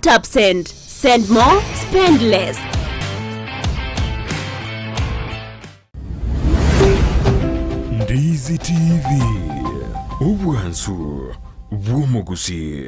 Tap Tap Send, send more, spend less. Ndizi TV, obwansu bw'omogusii.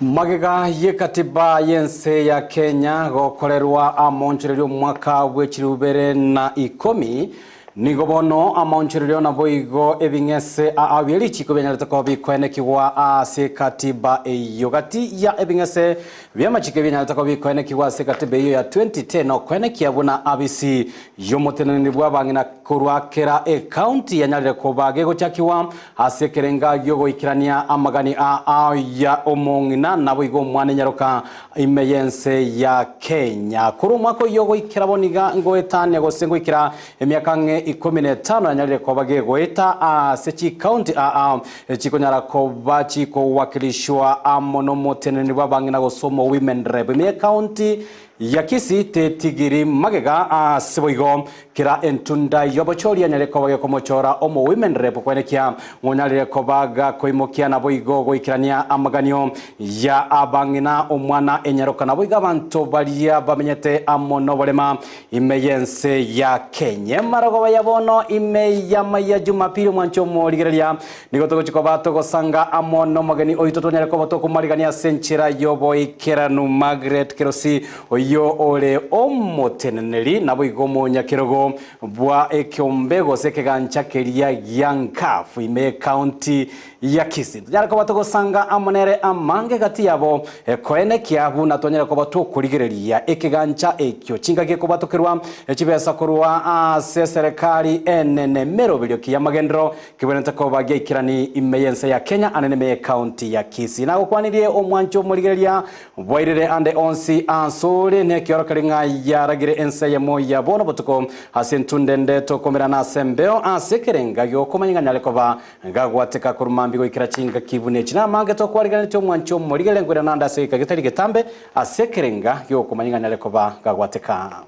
Magega y'ekatiba y'ense ya Kenya gokorerwa amaonchorerio omwaka bw'echirubere na ikomi, Nigo bono amaonchorerio naboigo ebing'ese aa bie richiiko bianyarete koba bikoenekigwa ase ekatiba eyio. Gati ya ebing'ese bi'amachiko ebianyarete koba bikoenekigwa ase ekatiba eyio ya 2010 nokoenekia buna abisi y'omoteneneri bw'abang'ina korwa kera ekaunti yanyarire koba gegochakigwa ase ekerenga gi'ogoikerania amagani aa ya omong'ina naboigo omwana enyaroka Ime y'ense ya Kenya. Korwa omwaka oyio goikera bono iga ngoetania gose ngoikera emiaka ang'e ikomi na etano yanyarire koba gegoeta ase chikaunti aa chikonyara koba chikowakilishwa amo nomoteneneri bw'abang'ina gose omo women rep ime y'ekaunti ya Kisii tetigiri magega ase boigo Kera entunda y'obochori anyare koba gekomochora omo women rep kwenekia ng'onyarire koba gakoimokia naboigo goikerania amaganio ya abang'ina omwana enyaroka naboigo abanto baria bamenyete amo noborema ime y'ense ya Kenya. Emarogoba ya bono ime y'amaiya Jumapili omwancho omorigereria nigo togochia koba togosanga amo nomogeni oito tonyare koba tokomoarigania ase enchera y'oboikeranu Margaret Kerosi Oyio ore omoteneneri, naboigo omonyakerogo bwa ekeombe gose ekegancha keria gia Nkafu ime y'ecounty ya Kisii. Tonyare koba togosanga amo nere amange gati yabo koenekia buna twanyare koba tokorigereria ekegancha ekio chingaki ekobatokerwa chibesa korwa ase eserekari enene meroberio ki y'amagenderero kebwenerete koba giaikerani ime y'ense ya Kenya ande nime y'ecounty ya Kisii. Nagokwanirie omwancho omorigereria Bwairire ande onsi asore, nekiorokererio ng'a yaragire ense eyemo ya bono botuko ase entunde ende tokomerana ase embeo ase ekerenga gi'okomanya ng'a nyare koba gagwateka korwa mambia goikera chingaki buna echi. Namange tokwariganetie omwanchi omorigere nkoirana ande ase egeka getari getambe ase ekerenga gi'okomanya ng'a nyare koba gagwateka.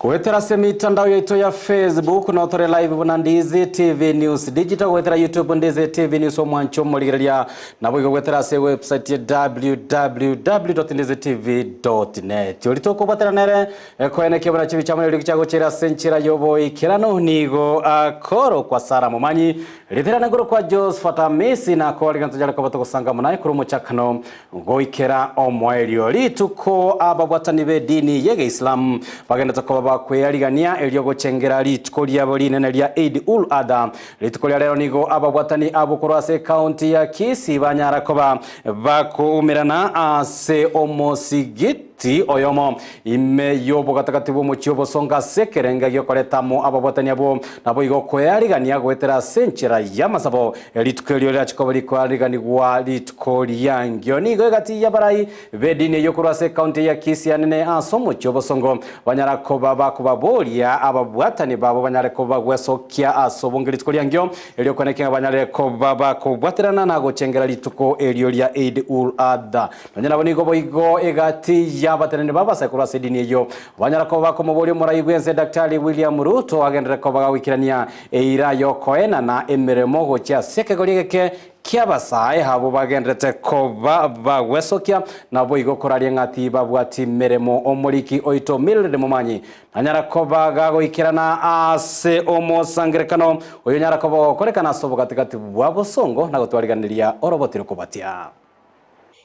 Goetera ase emitandao yaito ya Facebook no tore live buna Ndizi TV News Digital goetera YouTube Ndizi TV News omwancho omorigereria Naboigo goetera ase ewebsite ya www.ndizitv.net. Oria tokobwatana nere koenekia buna chibi chiamo neriogi chiagochera ase enchera y'oboikeranu nigo akorokwa Sarah Momanyi, riterane nkorokwa Josephat Amisi na koarigana tonyare koba togosanga amo naye korwa omochakano goikera omoerio. Rituko ababwatani b'edini y'Egeislamu bagendete koba bakwearigania erio gochengera rituko riabo rinene ria Eid ul Adha Rituko ria rero nigo ababwatani abwo korwa ase ekaunti ya Kisii banyara koba bakoumerana ase omosigiti oyomo ime y'obogatagati bw'omochie obosongo ase ekerenga gi'okoreta amo ababwatani abwo naboigo koearigania goetera ase enchera y'amasabo. Rituko erio rirache koba rikoariganigwa rituko riangio. Nigo egati y'abarai B'edini eyio korwa ase ekaunti ya Kisii anene ase omochie obosongo banyara koba bakobaboria ababwatani babo banyare koba gwesokia ase obonge rituko riangio erio kweneki ng'a banyare koba bakobwaterana na gochengera rituko erio ria Eid ul Adha. Nonya nabo nigo boigo egati ya. kiabateneneri b'abasae korwa ase edini eyio banyara koba bakomoboria omorai bw'ense Daktari William Ruto agenderere koba gagoikerania eira y'okoenana emeremo gochia ase ekegori egeke ki'abasae abwo bagenderete koba bagwesokia, naboigo koraria ng'a tibabwati meremo. Omoriki oito Mildred Momanyi nanyara koba gagoikerana ase omosangerekano oyo onyara koba ogokorekana ase obogatigati bwa bosongo na gotwariganeria oroboti rokobatia.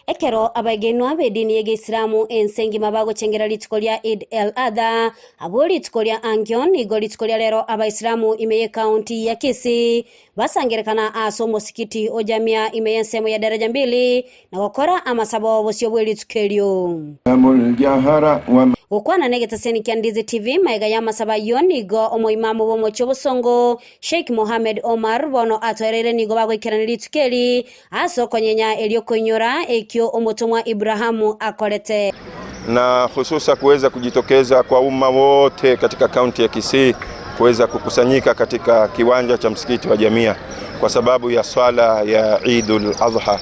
Ekero abegenwa b'edini y'Egeisilamu ense engima bagochengera rituko ria Eid el-Adha, abwo rituko ria ankio, nigo rituko ria rero Abaisilamu ime y'ecounty ya Kisii basangerekana ase omosikiti o Jamia ime y'ensemo ya Daraja Mbili na gokora amasabo bosio bwe rituko erio. Gokwana negetaseni kia Ndizi TV magega y'amasabo ayio nigo omoimamu bw'omochie obosongo Sheikh Mohammed Omar bono atoereire nigo bagoikerania rituko eri ase okonyenya erio koinyora ekio omotomwa Ibrahamu akorete. Na hususa kuweza kujitokeza kwa umma wote katika kaunti ya Kisii kuweza kukusanyika katika kiwanja cha msikiti wa Jamia kwa sababu ya swala ya Eidul Adha.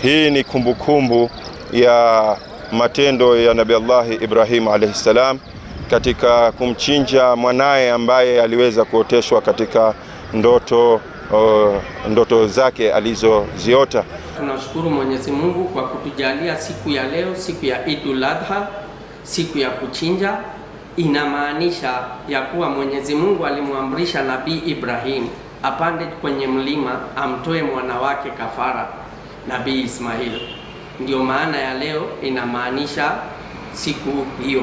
Hii ni kumbukumbu ya matendo ya Nabii Allahi Ibrahim alayhi salam katika kumchinja mwanaye ambaye aliweza kuoteshwa katika ndoto, ndoto zake alizoziota. Tunashukuru Mwenyezi Mungu kwa kutujalia siku ya leo, siku ya Idul Adha, siku ya kuchinja. Inamaanisha ya kuwa Mwenyezi Mungu alimwamrisha Nabii Ibrahim apande kwenye mlima amtoe mwana wake kafara, Nabii Ismail. Ndio maana ya leo inamaanisha siku hiyo.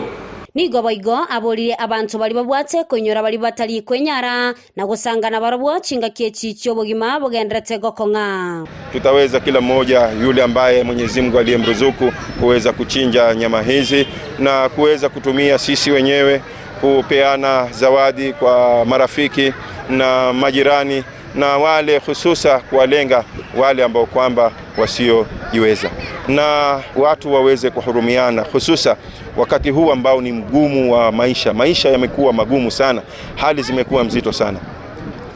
Nigo boigo aboririe abanto baria babwate koinyora baria batari kwenyara na gosangana barobwo chingaki echi chi'obogima bogenderete gokong'a. Tutaweza kila mmoja yule ambaye Mwenyezi Mungu aliyemruzuku kuweza kuchinja nyama hizi na kuweza kutumia sisi wenyewe kupeana zawadi kwa marafiki na majirani na wale hususa kuwalenga wale ambao kwamba wasiojiweza, na watu waweze kuhurumiana hususa wakati huu ambao ni mgumu wa maisha. Maisha yamekuwa magumu sana, hali zimekuwa mzito sana.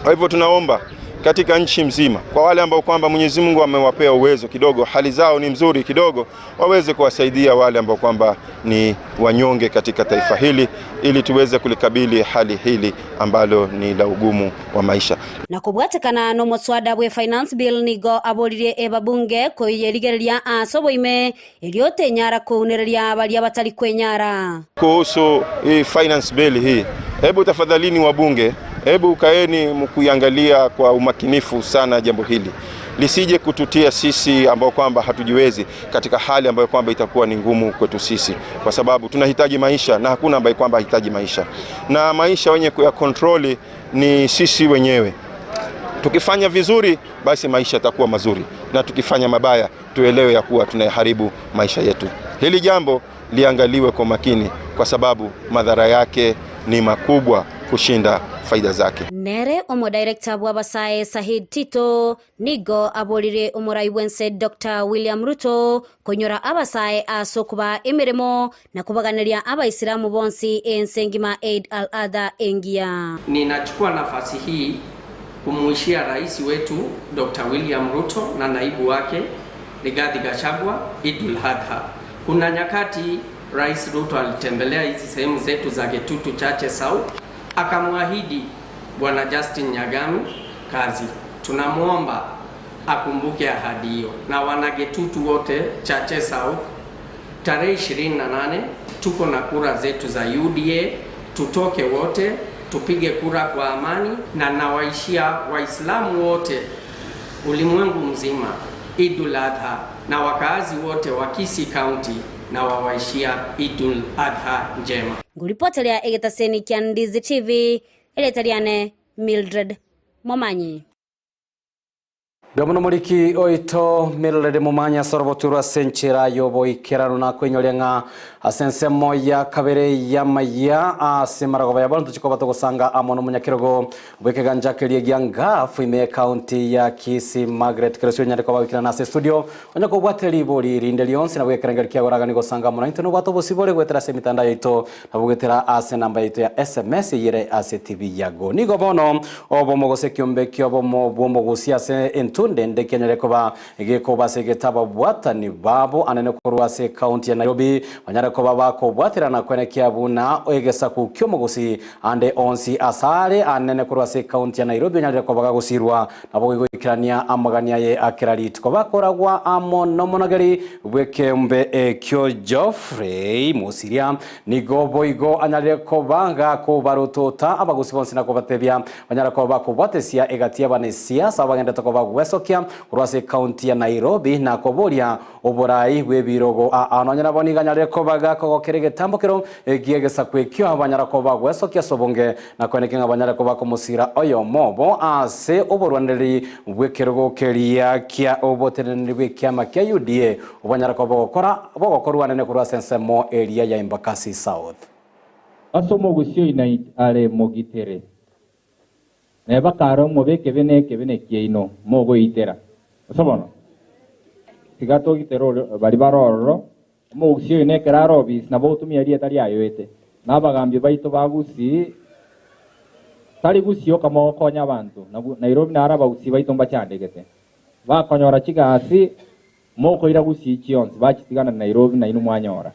Kwa hivyo tunaomba katika nchi mzima kwa wale ambao kwamba Mwenyezi Mungu amewapea uwezo kidogo, hali zao ni mzuri kidogo, waweze kuwasaidia wale ambao kwamba ni wanyonge katika taifa hili, ili tuweze kulikabili hali hili ambalo ni la ugumu wa maisha. Na kobwatekana no moswada bwe finance bill nigo aboririe ebabunge koyerigereria ase oboime eriotenyara kounereria baria batari kwenyara. Kuhusu hii finance bill hii, hebu tafadhalini wabunge, hebu kaeni mkuiangalia kwa umakinifu sana jambo hili, lisije kututia sisi ambao kwamba hatujiwezi katika hali ambayo kwamba itakuwa ni ngumu kwetu sisi, kwa sababu tunahitaji maisha na hakuna ambaye kwamba hahitaji maisha, na maisha wenye kuyakontroli ni sisi wenyewe. Tukifanya vizuri basi maisha yatakuwa mazuri, na tukifanya mabaya tuelewe ya kuwa tunayaharibu maisha yetu. Hili jambo liangaliwe kwa makini, kwa sababu madhara yake ni makubwa kushinda faida zake. Nere omo director bw'abasae Sahid Tito nigo aborire omorai bwense Dr. William Ruto konyora abasae ase okuba emeremo na kubaganeria abaisilamu bonsi ense engima Eid al-Adha engiya. Ninachukua nafasi hii kumuishia rais wetu Dr. William Ruto na naibu wake Rigathi Gachagua Idul Adha. Kuna nyakati Rais Ruto alitembelea hizi sehemu zetu za Getutu Chache South, akamwahidi Bwana Justin Nyagami kazi. Tunamuomba akumbuke ahadi hiyo, na wanagetutu wote Chache South, tarehe 28 tuko na kura zetu za UDA, tutoke wote tupige kura kwa amani, na nawaishia Waislamu wote ulimwengu mzima Idul Adha, na wakaazi wote wa Kisii County na wawaishia Idul Adha njema. Nguripoteria egetaseni kia Ndizi TV, eretariane Mildred Momanyi. Ndomono moriki oito Mildred Momanyi asoroboturwa ase enchera yoboikerano na kwenyoria ng'a ase ensemo ya kabere ya maya ase maragoba ya bono tochikoba togosanga amo na omonyakerogo bwekeganja keria gia ngafu ime county ya Kisii Margaret Kerosio nyare koba wikirana ase studio onya kobwate ribori rinde rionsi na bwekerengeri kiagoraga nigo sanga mono into nobwate obosibore gwetera ase emitandao yaito na bwetera ase namba yaito ya SMS yere ase TV yago nigo bono obomo gose kiombe kiobomo bwomo gusia ase entu ndende kianyare koba gekoba ase egetababwatani babo anene korwa ase ekaunti ya Nairobi banyare koba bakobwaterana kwenekia buna egesaku ki'omogosi ande onsi asare anene korwa ase ekaunti ya Nairobi onyarire koba gagosirwa nabo goikerania amagani aye akera rituko bakoragwa amo nomonogeri bw'ekeombe ekio Geoffrey Mosiria nigo boigo anyarire koba gakobarotota abagosi bonsi na kobatebia banyare koba bakobwatesia egati y'abanesiasa bagendete koba gwesokia korwa ase ekaunti ya Nairobi na koboria oborai bw'ebirogo aa nonya nabo nigo anyarire koba gakogokera egetambokero gi'egesaku ekio banyara koba gwesokia ase obonge na koenekia ng'a banyare koba komosira oyomo obo ase oborwanereri bw'ekerogo keria kia oboteneneri bw'ekiama kia UDA obanyare koba bogokora bogokorwa anene korwa ase ensemo eria ya Embakasi South. Ase omogusii oino are mogitere, neba kare omobe ekebe na ekebe nekiaino, mogoitera. Gose bono? Tiga togitere oria baria bare ororo, omogusii oino ekero are obisi nabo ogotumia rieta riayoete. Na abagambi baito ba Gusii, tari Gusii oka mogokonya abanto, na Nairobi naro abagusii baito mbachandegete. Bakonyora chigasi, mokoira Gusii chionsi, bachitigana Nairobi nainwe mwanyora.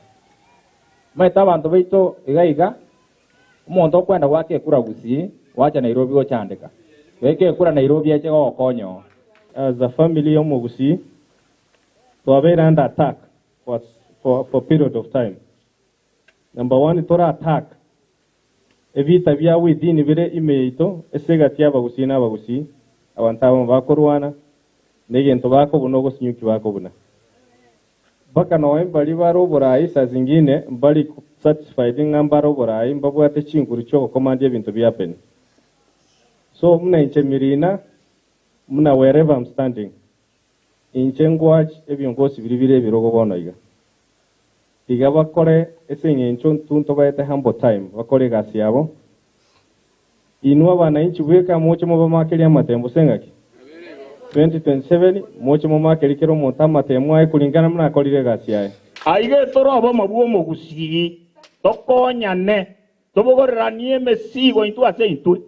Omanyete abanto baito iga iga, omonto okwenda goaka ekura Gusii, gwacha Nairobi gochandeka. Beka ekura Nairobi eche gogokonya oo. As a family y'omogusii, twabeire under attack for for period of time. Number one tore attack ebita bia within bire ime yaito ase egati y'abagusii na abagusii, abanto abamo bakorwana, na egento bakobuna ogosinyuki bakobuna. Mpaka noe mbaria bare oboraai saa zingine mbari satisfied ng'a mbare oboraai mbabwate chinguru chiogokomandia ebinto bi happen. So buna inche Mirina buna wherever I'm standing inche ngwach ebiongosi biria bire ebirogo bono iga. Tiga bakore ase eng'encho ntwe ntobaete humble time bakore egasi yabo. Inwe abanainchi bweka moche mobamakerie amatembo ase engaki 2027 moche momakerie kera omonto amatemo aye kuringana buna akorire egasi yaye. Aiga tore obomo bw'omogusii, tokonyane, tobogoreranie emesigo intwe ase intwe.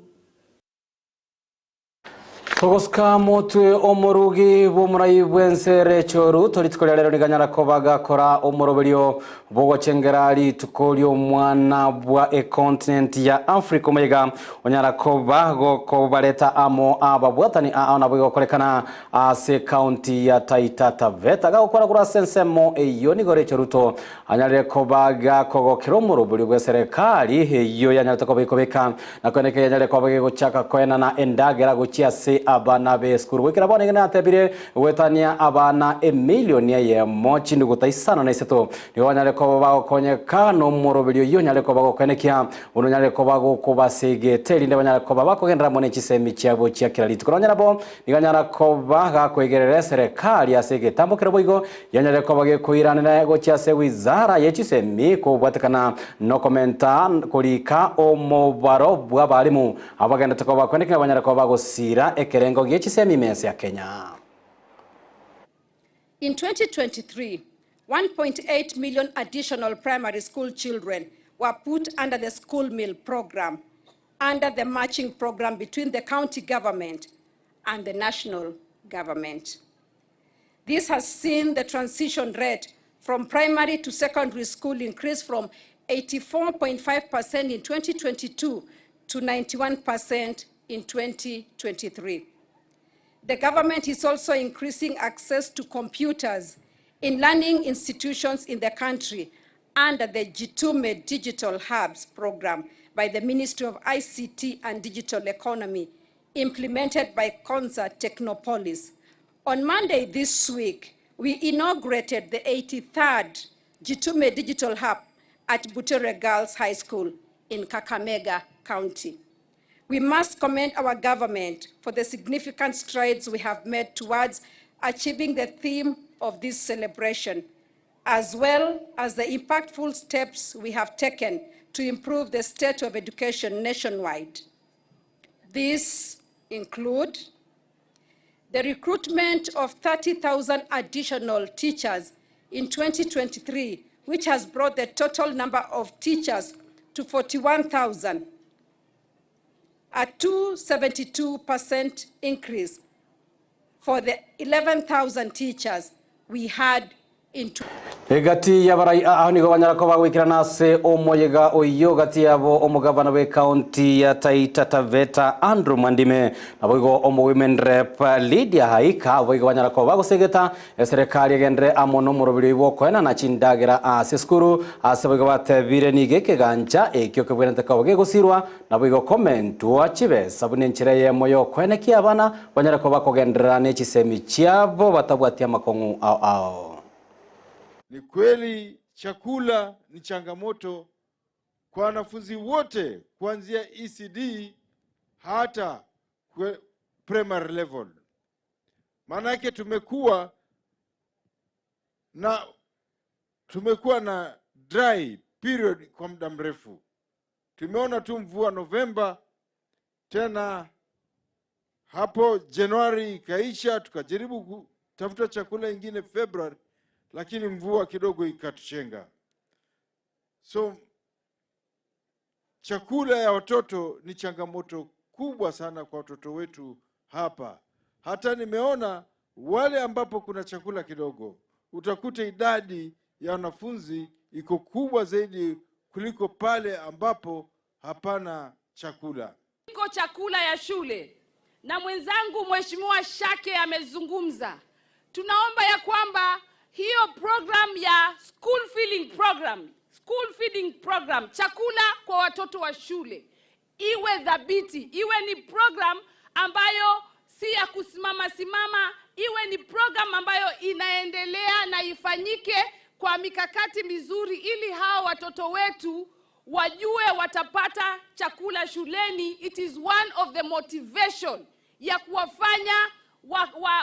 Togosuka motwe omorugi bw'omorai bw'ense Rachel Ruto rituko ria rero riganyara koba gakora omoroberio bw'ogochengera rituko ri'omwana bwa econtinent ya Africa omoyega onyara koba gokobareta amo ababwatani ao nabo igokorekana ase county ya Taita Taveta gagokora korwa ase ensemo eyio nigo Rachel Ruto Anyarire koba gakogokera omoroberio bw'eserekari eyio yanyarete koba ekobeka, na koeneka yanyarire koba gegochaka koenana endagera gochia ase abana b'esukuru. Goikera bono iga natebire goetania abana emilioni eyemo chinduguta isano na isato nigo banyarire koba bagokonyeka nomoroberio oyio onyarire koba gokoenekia buna onyarire koba gokobasegete erinde banyare koba bakogenderera amo ne chisemi chiabo chia kera rituko. Nonya nabo nigo anyara koba gakoigerera eserekari ase egetambo kero boigo Yanyare koba gekoiranera gochia ase wizara ye chisemi kobwatekana nokomenta korika omobaro bw'abalimu abagendete koba kwenekera ng'a banyare koba bagosira ekerengo gie chisemi ime ense ya Kenya. In 2023, 1.8 million additional primary school children were put under the school meal program under the matching program between the county government and the national government. This has seen the transition rate from primary to secondary school increase from 84.5% in 2022 to 91% in 2023. The government is also increasing access to computers in learning institutions in the country under the Jitume Digital Hubs program by the Ministry of ICT and Digital Economy, implemented by Konza Technopolis. On Monday this week, we inaugurated the 83rd Jitume Digital Hub at Butere Girls High School in Kakamega County. We must commend our government for the significant strides we have made towards achieving the theme of this celebration, as well as the impactful steps we have taken to improve the state of education nationwide. These include the recruitment of 30,000 additional teachers in 2023, which has brought the total number of teachers to 41,000, a 272% increase for the 11,000 teachers we had in Egati y'abarai ao nigo banyara koba goikerana ase omoyega oyio gati yabo omogavana bw'ekaunti ya Taita Taveta Andrew Mwandime naboigo omo women rep Lydia Haika boigo banyara koba gosegeta eserekari egendere amo n'omorobiri oyo bw'okoenana chindagera ase esukuru ase boigo batebire nigo ekegancha ekio kebwenerete koba gegosirwa naboigo komentwa chibesa buna enchera eyemo y'okoenekia abana banyare koba kogenderera na chisemi chiabo batabwati amakong'u ao ao. Ni kweli chakula ni changamoto kwa wanafunzi wote kuanzia ECD hata primary level. Maana yake tumekuwa na dry period kwa muda mrefu. Tumeona tu mvua Novemba, tena hapo Januari ikaisha, tukajaribu kutafuta chakula ingine February, lakini mvua kidogo ikatuchenga. So chakula ya watoto ni changamoto kubwa sana kwa watoto wetu hapa. Hata nimeona wale ambapo kuna chakula kidogo, utakuta idadi ya wanafunzi iko kubwa zaidi kuliko pale ambapo hapana chakula. Iko chakula ya shule, na mwenzangu Mheshimiwa Shake amezungumza. Tunaomba ya kwamba hiyo program ya school feeding program, school feeding program, chakula kwa watoto wa shule iwe dhabiti, iwe ni program ambayo si ya kusimama simama, iwe ni program ambayo inaendelea na ifanyike kwa mikakati mizuri, ili hao watoto wetu wajue watapata chakula shuleni. It is one of the motivation ya kuwafanya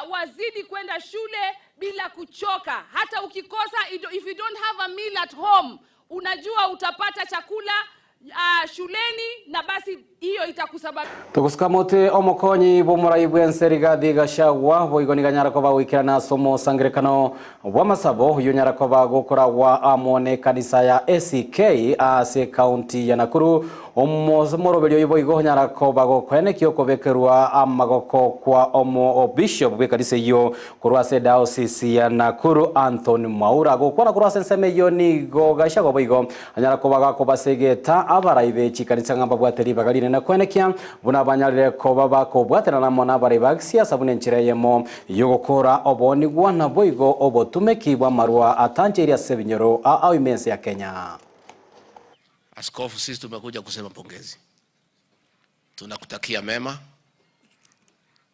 wazidi kwenda shule bila kuchoka. Hata ukikosa, if you don't have a meal at home, unajua utapata chakula shuleni, na basi hiyo itakusababisha. Tugusuka muti omokonyi bw'omorai bw'ense Rigathi Gachagua boigo niganyara koba gwikirana ase omosangerekano bwa masabo oyo nyara koba gokoragwa amo na ekanisa ya ACK ase ekaunti ya Nakuru. Omoroberi oyo boigo nyara koba gokoenekia okobekerwa amagoko kwa omo bishop bw'ekanisa eyio korwa ase diocese ya Nakuru Anthony Mwaura. Gokwana korwa ase ensemo eyio nigo Gachagua boigo anyara koba gakobasegeta abarai be chikanisa ng'a mbabwate ribaga rinene koenekia buna banyarire koba bakobwaterana amo na abarai ba gisiasa buna enchera eyemo yogokora obonigwa na boigo obotumeki bwa amarwa atancheiri ase ebinyoro ao ime ense ya Kenya. Askofu, sisi tumekuja kusema pongezi, tunakutakia mema,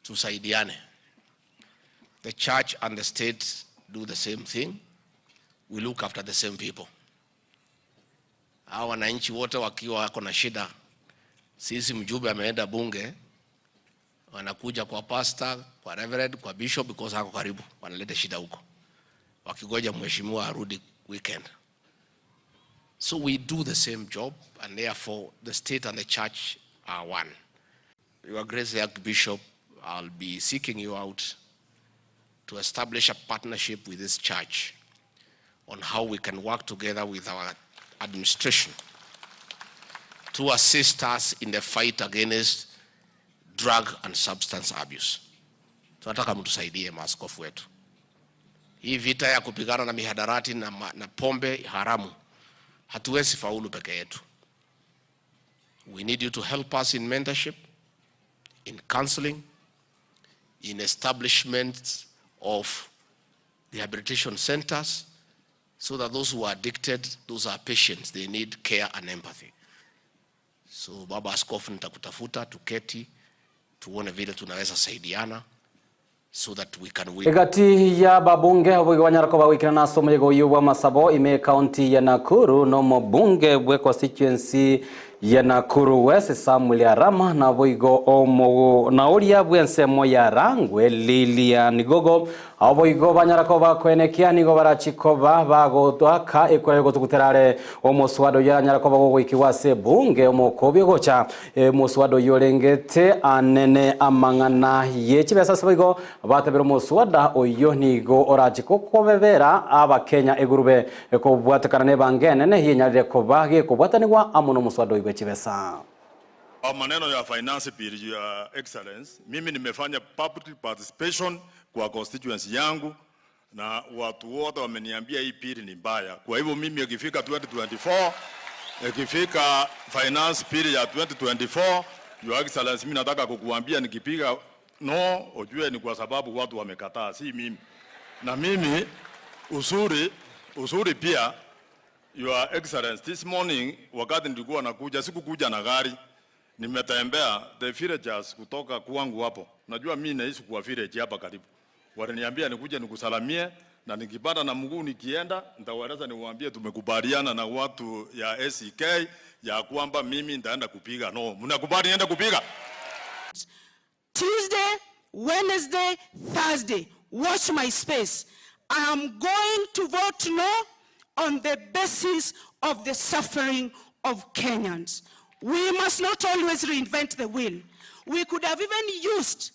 tusaidiane. The church and the state do the same thing, we look after the same people. Hawa wananchi wote wakiwa wako na shida, sisi mjumbe ameenda bunge, wanakuja kwa pastor, kwa reverend, kwa bishop because hako karibu, wanaleta shida huko, wakigoja mheshimiwa arudi weekend. So we do the same job, and therefore the state and the church are one. Your Grace the Archbishop, I'll be seeking you out to establish a partnership with this church on how we can work together with our administration to assist us in the fight against drug and substance abuse. Tunataka mtusaidie maaskofu wetu. Hii vita ya kupigana na mihadarati na pombe haramu hatuwezi faulu peke yetu. We need you to help us in mentorship, in counseling, in establishment of rehabilitation centers, so that those who are addicted, those are patients, they need care and empathy. So Baba Askofu, nitakutafuta tuketi tuone vile tunaweza saidiana so that we can win. Egati ya babunge oboigo banyara koba gwikirana ase omoyega oyo bwa masabo ime ekaunti ya Nakuru no mobunge bwe constituency ya Nakuru West Samuel Arama na boigo omo na oria bw'ensemo ya Rangwe Lilian Gogo abo boigo banyara koba kwenekia nigo barachikoba bagotwaka ekore gotuguterare omoswado yanyara koba gogoikiwa ase bunge omokobio gocha moswado yorengete anene amang'ana yechibesa ase boigo batabera omoswada oyo nigo orachiko kobebera abakenya egurube ekobwatekana nebange enene yenyarire koba gekobwatanigwa amo nomoswado oyo bwechibesa. Kwa maneno ya finance bill, Your Excellence, mimi nimefanya public participation kwa constituency yangu na watu wote wameniambia hii bill ni mbaya. Kwa hivyo mimi ikifika 2024, ikifika finance bill ya 2024, Your Excellency, mimi nataka kukuambia nikipiga no, ujue ni kwa sababu watu wamekataa, si mimi. Na mimi uzuri uzuri pia Your Excellency, this morning wakati nilikuwa nakuja, sikukuja na gari, nimetembea the villagers kutoka kwangu hapo. Najua mimi naishi kwa village hapa karibu. Waliniambia nikuje nikusalamie na nikipanda na mguu nikienda nitawaeleza niwaambie tumekubaliana na watu ya ACK ya kwamba mimi nitaenda kupiga no. Mnakubali niende kupiga? Tuesday, Wednesday, Thursday. Watch my space. I am going to vote no on the basis of the suffering of Kenyans. We must not always reinvent the wheel. We could have even used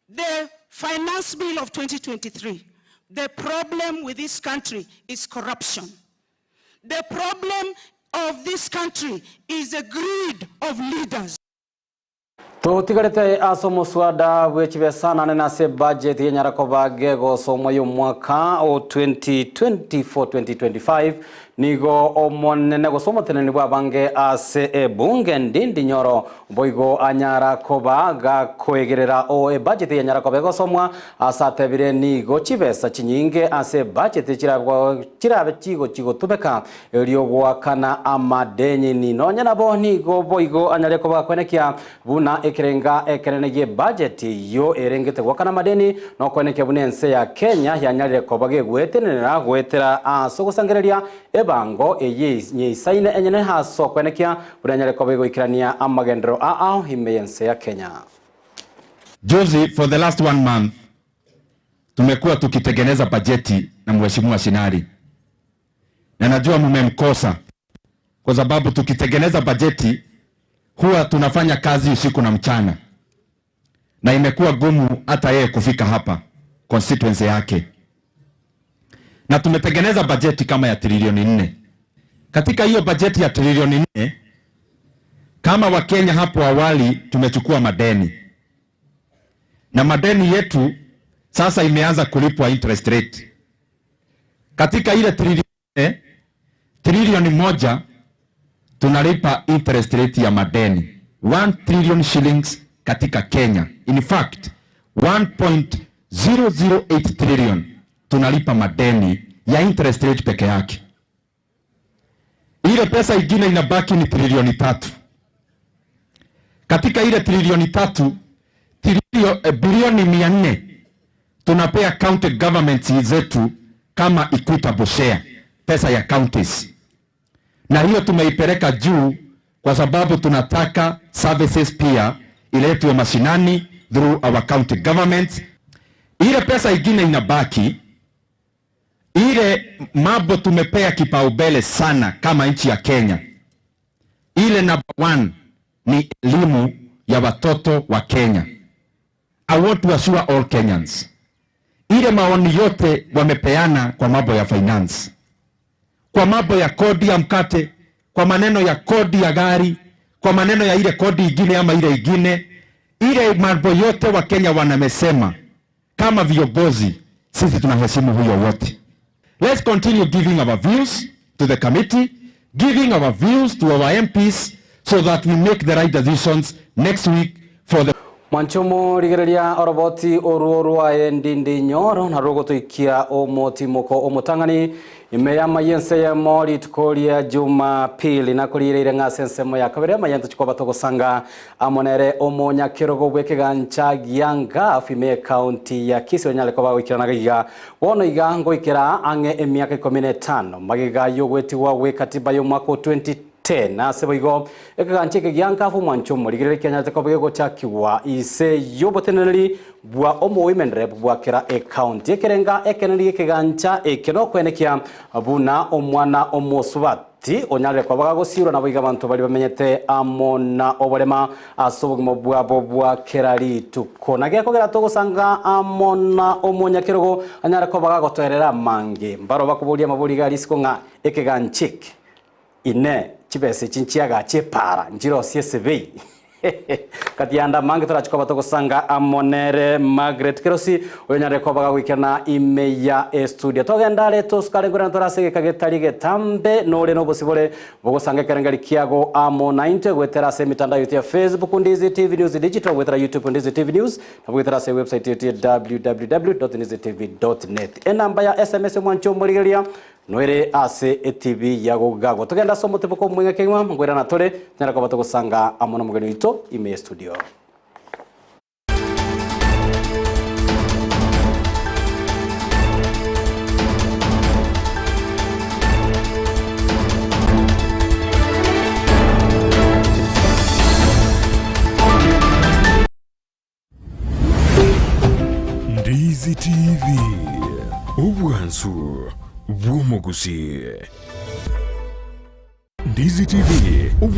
the finance bill of 2023. The problem with this country is corruption. The problem of this country is the greed of leaders. Tũtigarĩte ase omoswada bwe chibesa nane nase budget yenyara koba gegosomwa ya omwaka o 2024-2025 nigo omonene gose omoteneni bwa abange ase ebunge Ndindi Nyoro boigo anyara koba gakoegerera o ebudget yenyara koba egosomwa ase atebire nigo chibesa chinyinge ase ebudget chirabwa chirabe chigo chigotumeka erio goakana amadenyini nonya nabo nigo boigo anyare koba gakwenekia buna ekerenga ekenene gie budget yo erengete gwakana madeni nokwenekia buna ense ya Kenya yanyarire koba gegwetenenera gwetera ase ogosangereria ebango eye nyeisaine enyene ase okwenekia buna enyare koba egoikerania amagendero ao ime yense ya Kenya. Juzi, for the last one month, tumekuwa tukitengeneza bajeti na Mheshimiwa Shinari, na najua mmemkosa kwa sababu tukitengeneza bajeti huwa tunafanya kazi usiku na mchana, na imekuwa gumu hata yeye kufika hapa constituency yake, na tumetengeneza bajeti kama ya trilioni 4. Katika hiyo bajeti ya trilioni 4, kama Wakenya hapo awali tumechukua madeni, na madeni yetu sasa imeanza kulipwa interest rate. Katika ile trilioni 4, trilioni 1 tunalipa interest rate ya madeni 1 trillion shillings katika Kenya. In fact, 1.008 trillion tunalipa madeni ya interest rate peke yake. Ile pesa ingine inabaki ni trilioni 3. Katika ile trilioni 3, bilioni 400 tunapea county governments zetu kama equitable share, pesa ya counties. Na hiyo tumeipeleka juu kwa sababu tunataka services pia iletwe mashinani through our county governments. Ile pesa ingine inabaki, ile mambo tumepea kipaumbele sana kama nchi ya Kenya, ile number 1 ni elimu ya watoto wa Kenya. I want to assure all Kenyans, ile maoni yote wamepeana kwa mambo ya finance, kwa mambo ya kodi ya mkate, kwa maneno ya kodi ya gari, kwa maneno ya ile kodi ingine ama ile ingine, ile mambo yote wa Kenya wanamesema, kama viongozi sisi tunaheshimu huyo wote. Let's continue giving our views to the committee, giving our views to our MPs so that we make the right decisions next week for the Mwanchomo rigereria oroboti oruo rwae Ndindi Nyoro na rugotuikia omotimoko omotang'ani ime ya mayense ya mori tukoria Jumapili na kurireire ng'ase ensemo ya kabere mayense chikoba togosanga amonere omonyakerogo bw'ekegancha gia ngafu ime county ya Kisii onyare koba goikerana iga bono iga ngoikera ang'e emiaka 15 magiga yogwetiwa gwe katiba y'omwaka o 2010 ase boigo ekegancha eke gia nkafu mwanchomo rigerere kianyarete koba gegochakiwa ise y'oboteneneri bwa omowomen rep bwakera ecounty ekerenga ekeneri ekegancha eke nokwenekia buna omwana omosubati onyarire koba gagosirwa nabo iga abanto bari bamenyete amo na oborema ase obogima bwabo bwa kera rituko na gekogera togosanga amo na omonyakerogo anyare koba gagotoerera mange mbaro bakoboria amabori ga risiko ng'a ekegancha eke ine chibesa echi nchiagache epara nchirosie esebei. Kati yanda amange torachi koba togosanga amo nere Margaret Kerosi oyonyarire koba gagoikerana ime ya estudio. Togenda are tosukare nkorana torase egeka getari getambe nore nobosibore bogosanga ekerengeri kiago amo naintwe goetera ase emitandao yaito ya Facebook Ndizi TV News Digital goetera YouTube Ndizi TV News na goetera ase ewebsite yaito ya www.ndizitv.net. Enamba ya SMS omwanche omorigereria Noere ase etibi ya gogagwa. Togende ase omoteboko omweng'e kegima, nkoirana tore, tonyare koba togosanga amo nomogeni oito ime y'estudio. Ndizi TV, obwansu bw'omogusii. Ndizi TV, obwansu.